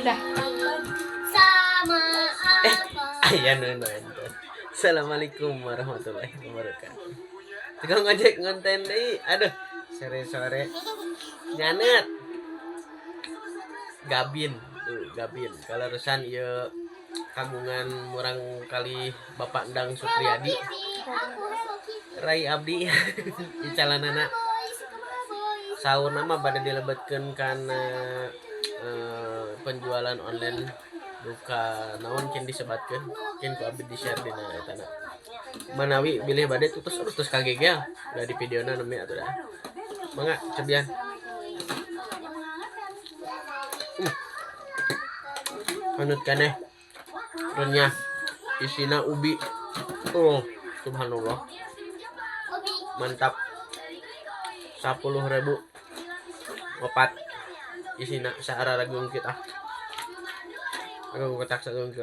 Udah. Sama Eh, apa? Aya nu nonton. Assalamualaikum warahmatullahi wabarakatuh. Tukang ngojek ngonten deui. Aduh, sore-sore nyanet. Gabin, tuh Gabin. Kaleresan ieu kagungan murangkalih Bapak Endang Supriyadi. Aku Hello Kitty. Rai abdi icalanana Boys, kumaha, boys? Saurna mah bade dilebetkeun kana penjualan online duka naon kin disebatkeun kin ku abdi di share dina etana manawi bilih bade tutus terus terus kagegel udah di videona nemi atuh dah. Mangga cobian. Haneut keneh, renyah, isina ubi. Oh, subhanallah. Ubi. Mantap. 10.000 opat, isina saararagung kita. Agung kotak sagung ke.